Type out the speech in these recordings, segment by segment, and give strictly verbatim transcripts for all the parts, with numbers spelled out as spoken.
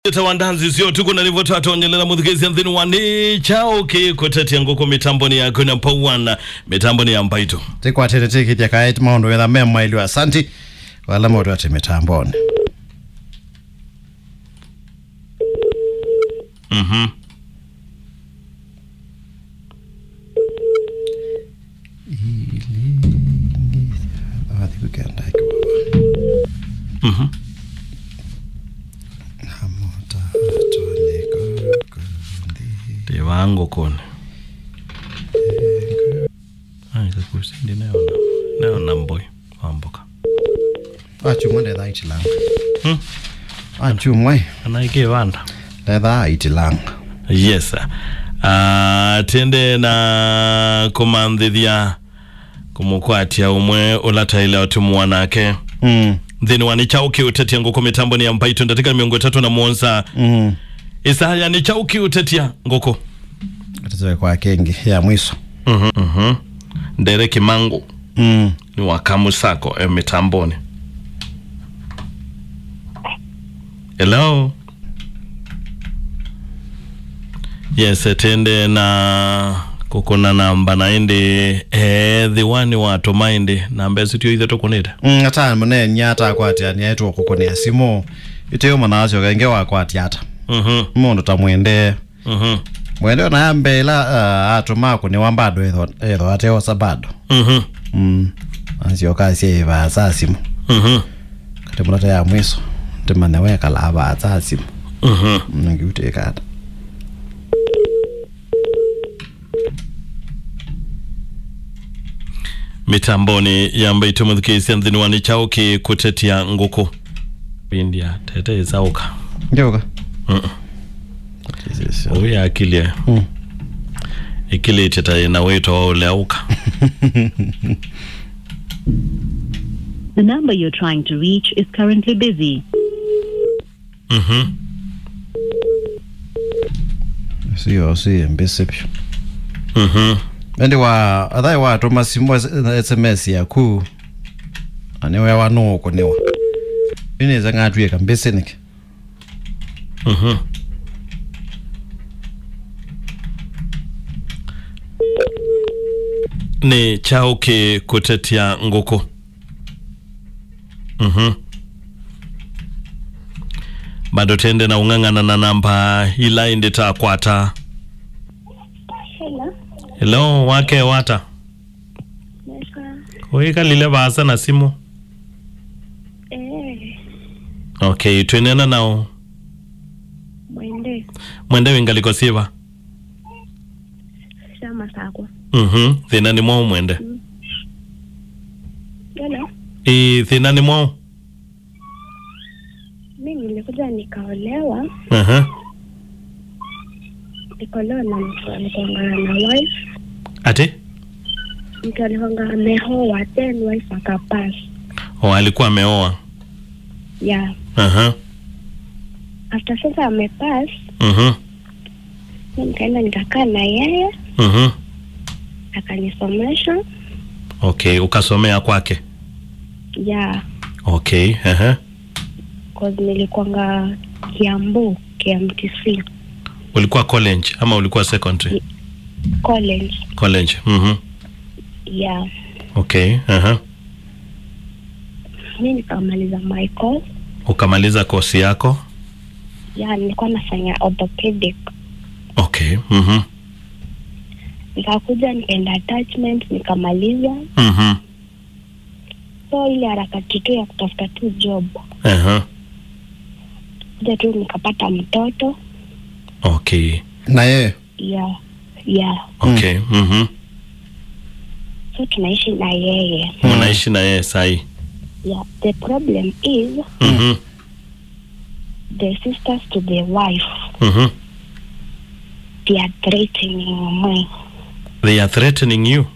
Ĩta wa ndanzi syo ũtukũ na nĩvo twatonyelela mũthikĩĩsya nthĩnĩ wa Nĩ Kyaũ Kĩkũtetya Ngũkũ mĩtambonĩ yaku na Pauana mĩtambonĩ ya Mbaitũ. Tĩkwatĩte tĩkĩthya kaĩ maũndũ metha me maĩlu. Asanti. Wala maũndũ atĩ mĩtambonĩ. Mhm. Athi kũkenda ĩkĩ baba. Mhm. Amota atwale kũkũ nthĩ. Ndĩ wa ngũkũnĩ. Ai, kakusi, ndi neona. Neona mboi wa mboka. Achumwa ndetha itilanga. Hmm? Achumwa. Ana ĩkĩvanda. Ndetha itilanga. Yes, sir. Ah, tende na kũmanthĩthya kũmũkwatya ũmwe ũla taĩle ũtũmũa nake. Mm. Nthĩnĩ wa Nĩ Kyaũ Kĩũtetya Ngũkũ mĩtambonĩ ya Mbaitũ, ndatĩka mĩongo ĩtatũ na mũonza. Mm. Ĩsaa ya Nĩ Kyaũ Kĩũtetya Ngũkũ. Tũtoe kwa kengi ya mwiso. Mhm, mhm. Ndere Kimangũ. Mm. Nĩ wa Kamusako e mĩtambonĩ. Hello? Yes, tende na kũkũna namba na ĩndĩ, eh, the one watũma ĩndĩ, namba ĩsu tio ithe tũkũnĩte. Mm, ata mũneeny'a atakwatĩanĩa ĩtũ kũkũnĩa simũ. Ĩteo manasyoka ĩngĩ wakwatya ata. Mhm. Mũndũ ta mwendee. Mhm. Mwene ona ya mbee ĩla, ah, atũma kũnĩwa bado etho, etho ateosa bado. Mhm. Mm. Asyoka asye vaa saa simu. Mhm. Kati mũlata ya mwiso, ndimanya wekala vaa saa simu. Mhm. Mm, ngiutĩka ata. Mĩtambonĩ ya Mbaitũ mũthikĩĩsya nthĩnĩ wa Nĩ Kyaũ Kĩkũtetya Ngũkũ. India, tete ĩsaũka. Njoka. Mm-mm. Jesus. Ũyũ yakilie. Mm. Ĩkilĩtye ta ĩna wĩto wa ũleaũka. The number you're trying to reach is currently busy. Mhm. Sio, sio, mbese pio. Mhm. Ende wa, athai watũma simu, S M S yaku. Ani wewa no kũnĩwa. Ini zanga tuye kambese niki. Mhm. Nĩ Kyaũ Kĩkũtetya Ngũkũ. Mhm. Bado tende na ũng'ang'ana na namba ila ĩndĩ takwata. Hello. Hello, wake wata? Nesa. Ũikalile vaasa na simũ? Eh. Okay, twĩneena nao. Mwende. Mwende wĩ ngalĩko syĩva? Sya Masakwa. Mhm. Thĩna nĩ mwaũ mwende? Mm. Hello? Ĩĩ, thĩna nĩ mwaũ? Mi nilikuja nikaolewa. Aha. Nikaolewa na mtu alikuanga na wife. Ati? Mtu alikuanga ameoa, then wife akapass. Oh, alikuwa ameoa. Yeah. Aha. After sasa amepass, Mhm. nikaenda nikakaa na yeye, Mhm. akanisomesha. Okay, ukasomea kwake? Yeah. Okay, aha. 'Cause nilikuanga Kiambu, K M T C. Ulikuwa college ama ulikuwa secondary? College. College, mhm. Yeah. Okay, aha. Mi nikamaliza my course. Ukamaliza course yako? Yeah, nilikuwa nafanya orthopedic. Okay, mhm. Nikakuja nikaenda attachment, nikamaliza. Mhm. So ile harakati tu ya kutafuta tu job. Aha. Kuja tu nikapata mtoto. Okay. Na yeye? Yeah. Yeah. Okay. Mm. Mhm. So tunaishi na yeye. Mnaishi na yeye sahi? Yeah. The problem is, Mhm. the sisters to the wife, Mhm. they are threatening me. They are threatening you?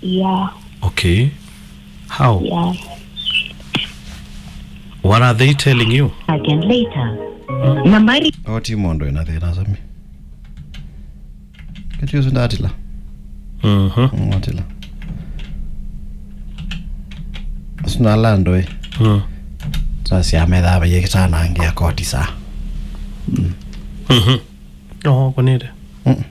Yeah. Okay. How? Yeah. What are they telling you? Again later. Nambari. Oti mondo ina thĩna sami. Kati ũsu ndatila. Mhm. Mm, atila. Sina lando eh. Mm. Sasa ametha ba yekitana angia koti saa. Mhm. Oh, kũnĩte. Mm.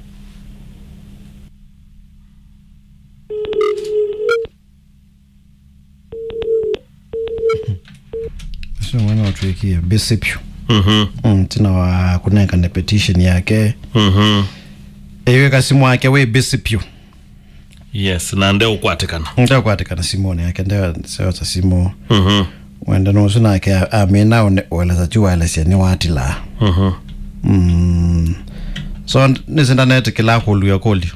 Ũsu mwana watwĩkie busy piũ. Mhm. Mm, tina wa kũnengane petition yake. Mhm. Ewe kasimu wake we busy piũ. Yes, na ndeũkwatĩkana. Ndeũkwatĩkana simũnĩ yake, ndeũsyosa simũ. Mhm. Mwendano ũsu nake a-, amina ũne-, ũelesa tu waelesya nĩ watila. Mhm. Mm. So, nĩsĩ ndanetĩkĩla kũlw'a kũlyo.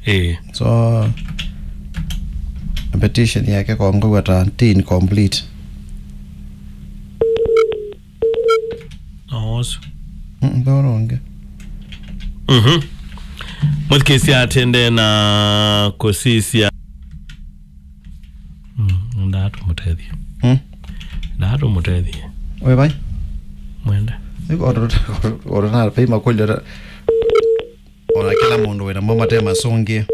Ĩĩ. So, petition yake kongow'a ta teen complete. Osu. Mm, ndoro nge. Mhm. Mũthikĩĩsya atende na kũsisya. Mm, ndatũmũtethie. Mm. Ndatũmũtethie. We vai? Mwende. Niko oro, oro na pai makulio. Ona kĩla mũndũ wĩna mo mate masũngĩe.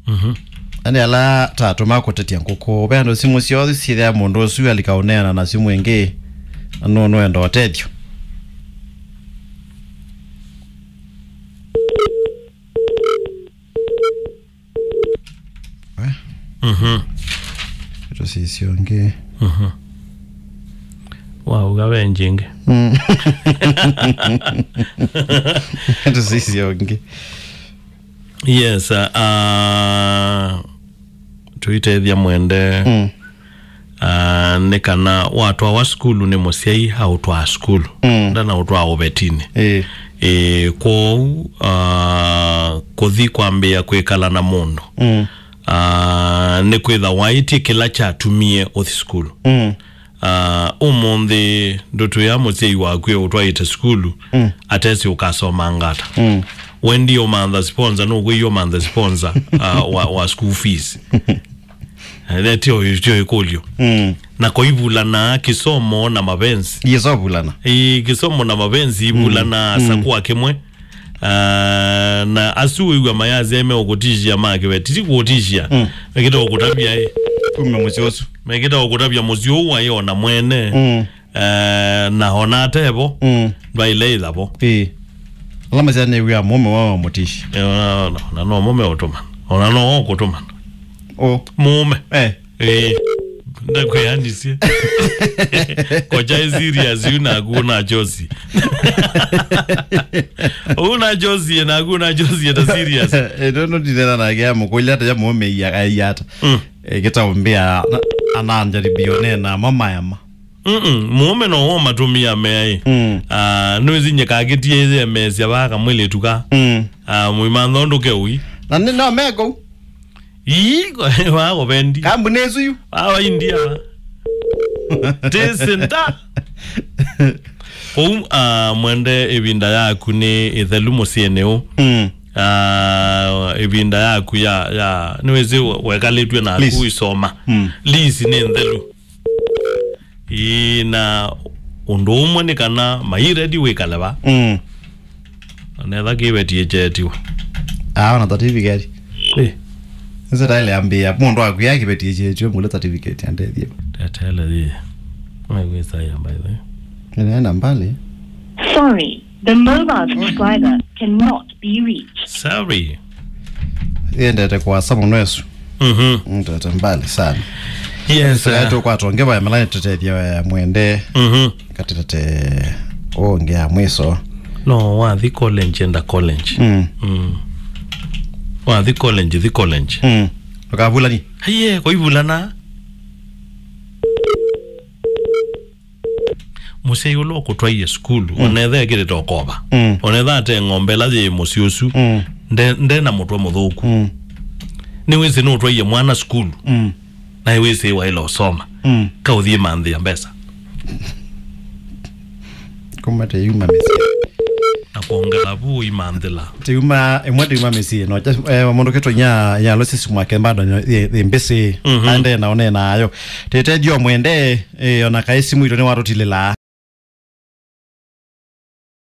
Mhm. Ani ala tatũ makũtetya ngũkũ. Ve andũ simũ syoo syĩthĩa mũndũ ũsu alika ũneana na simũ ĩngĩ. Nũ nũenda ũtethyo. Eh? Mhm. Tũsisyo ngĩ. Mhm. Wauga ve njĩngĩ. Mm. Tũsisyo ngĩ. Yes, uh, uh, tũitethya mwende. Mm. Ah, nĩ kana watwawa sukulu nĩ mũsyai aũtwaa sukulu. Mm. Ndanaũtwaa ũvetinĩ. Ĩĩ. Ĩĩ, kwoou, ah, kũthi kwambĩĩa kwĩkala na mũndũ. Mm. Ah, nĩ kwĩtha waĩtye kĩla kyatumie ũthi sukulu. Mm. Ah, ũmũnthĩ ndũtwĩa mũsyai waku eũtwaĩte sukulu, mm, atesĩ ũkasomanga ata. Mm. Wendi ũmantha sponsor, nũkwĩie ũmanthe sponsor, ah, wa, wa school fees. Eh, tio, tio ĩkũlyo. Mm. Na koivulanaa kĩsomo na mapenzi. Yesovulana. Ĩĩ, kĩsomo na mapenzi ivulanaa, mm, sakũa kĩmwe. Ah, na asu wĩw'a mayasya meũkũtishia ma kĩveti, ti kũtishia. Mm. Mekĩte ũkũtavya ĩ. Ume mũsyĩ ũsu. Mekĩte ũkũtavya mũsyĩ ũũ waĩ ona mwene. Mm. Eh, na ona atevo, mm, ndwaĩle ĩthavo. Ĩĩ. Ala masya nĩ wĩa mũũme wa mũtishi. Eh, ona, ona, ona no mũme ũtũmana. Ona no ũkũtũmana. Ũ. Mũũme. Eh. Eh. Ndakwĩanisye. Kocha ĩ serious, yu naku ũna Josie. Ũna Josie, naku ũna Josie ta serious. Eh, ndono ndinena nake ya mũkũlya ata ya mũũme iya, iya ata. Mm. Eh, kĩtaũmbĩa, na, ananjaribio nena mama yama. Mm-mm, mũũme no wo matũmĩa meaĩ. Mm. Ah, nĩwĩsĩ nyĩka akĩtie yemeesya vaa kamwĩlĩtu ka. Mm. Ah, mũimantha ũndũ keũi. Na nĩ no meko. Ii, wakovendi. Kambuni ĩsu yu. Awa India va. Tĩsĩ nda. Kũu, ah, mwende ĩvinda yaku nĩ ĩthelu mũsyĩnĩ ũũ. Mm. Ah, ĩvinda yaku ya, ya, nĩwĩsĩ we-, wekalĩtw'e naku. Please. Isoma. Mm. Lisi nĩ nthelu. Ĩĩ, na ũndũ ũmwe nĩ kana mai ready wĩkale va. Mm. Onetha kĩveti ĩkyetiwa. Ah, ona certificate. Eh. Nĩsĩ taĩle ambĩa, mũndũ akwĩa kĩveti ĩkyetiwe, mũle certificate andethie. Tetele yĩ. Maiwĩsa ya, by the way. Nĩnaenda mbali. Sorry, the mobile subscriber cannot be reached. Sorry. Yendete kwa samu nwesu. Mhm. Ndete mbali sana. Yes, sasa eh, tukwatwa ngewa ya malani tutethia ya mwende. Mhm. Katete onge ya mwiso. No, wathi college, enda college. Mm. Mm. Wathi college, thi college. Mm. Ukavulani. Aiye, koivulana. Mũsyai ũla ũkũtwaie sukulu, mm, onetha ekĩlĩte ũkova. Mm. Onetha ate ng'ombe ĩla yĩ mũsyĩ ũsu, mm, nde, nde na mũtwe mũthũku. Mm. Nĩwĩsĩ nũtwaie mwana sukulu. Mm. Na nĩwĩsĩ waĩle ũsoma. Mm. Kaũthiĩ manthĩa mbesa. Kuma teyuma mĩsyĩ. Na kwongela vu imanthĩla. Teyuma, ĩmwe teyuma mĩsyĩ. No, just, eh, mũndũ kĩtũ nya, nya lo sisi mwake bado nĩ, nĩ, nĩ mbĩsĩ. Mhm. Aende na one nayo. Tete dio mwende, eh, ona kaĩ simu ito nĩ watũtilĩla.